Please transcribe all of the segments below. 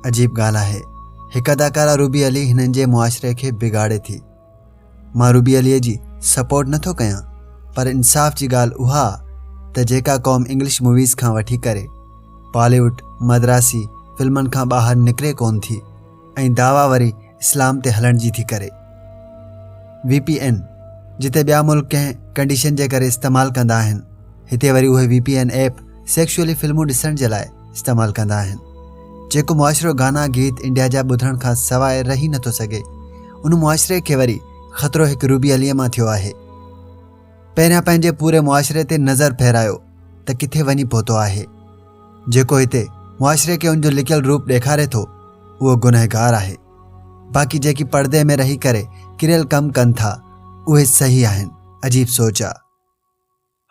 عجيب ڳالهه آهي هڪ اداڪارا روبي علي هنن جي معاشري کي بگاڙي ٿي. مان روبي علي جي سپورٽ نٿو ڪيان پر انصاف جي ڳالهه اها ته جيڪا قوم انگلش موويز کان وٺي ڪري باليوڊ مدراسي فلمن کان ٻاهر نڪري ڪون ٿي ۽ دعويٰ وري اسلام تي هلڻ جي ٿي ڪري. وي پي اين جتي ٻيا ملڪ ڪنهن ڪنڊيشن جي ڪري استعمال ڪندا آهن هتي وري اهي V P N app sexually فلمون ڏسڻ جي لاء استعمال ڪندا آهن. جيڪو معاشرو گانا گيت انڊيا جا ٻڌڻ کان سواء رهي نٿو سگهي ان معاشري کي وري خطرو هڪ روبي علي مان ٿيو آهي. پهريان پنهنجي پوري معاشري تي نظر ڦيرايو ته ڪٿي وڃي پهتو آهي. جيڪو هتي معاشري کي ان جو لڪيل روپ ڏيکاري ٿو اهو گنهگار آهي. باقي جيڪي پردي ۾ رهي ڪري ڪريل ڪم ڪن ٿا اهي صحيح آهن. عجيب سوچ آ.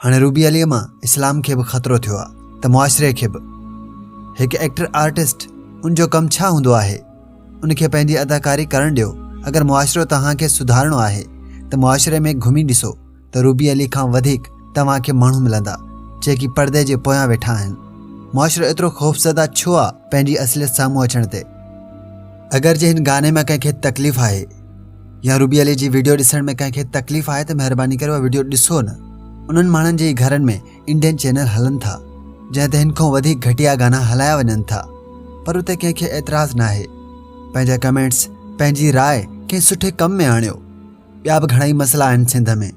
هاڻي روبي عليء مان اسلام کي به خطرو ٿيو آ ته معاشري کي به. هڪ ايڪٽر آرٽسٽ ان جو ڪم ڇا هوندو آهي؟ ان کي پنهنجي اداڪاري ڪرڻ ڏيو. اگر معاشرو توهان کي سڌارڻو آهي ته معاشري ۾ گهمي ڏسو ته روبي علي کان وڌيڪ توهان کي ماڻهو ملندا جيڪي پردي جي پويان ويٺا آهن. معاشرو ايترو خوفزده ڇو آ پنهنجي اصليت سامهون اچڻ تي؟ اگر جي هن گاني مان ڪنهن کي تڪليف آهي يا روبي علي جي ويڊيو ڏسڻ ۾ ڪنهن کي تڪليف آهي ته مهرباني ڪري اها ويڊيو ڏسو نه. انهن ماڻهن جي ئي گهرن ۾ انڊين چينل هلن ٿا جنهن تي هن کان وڌيڪ گهٽيا گانا هلايا وڃن ٿا پر اتي ڪنهن کي اعتراض ناهي. پنهنجا ڪمينٽس پنهنجي راء ڪنهن سٺي ڪم ۾ آڻيو. ٻيا به گهڻائي مسئلا آهن سنڌ ۾.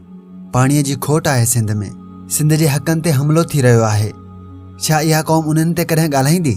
پاڻي جي کوٽ آهي سنڌ ۾. سنڌ جي حقن تي حملو ٿي رهيو آهي. ڇا اها قوم انهن تي ڪڏهن ڳالهائيندي؟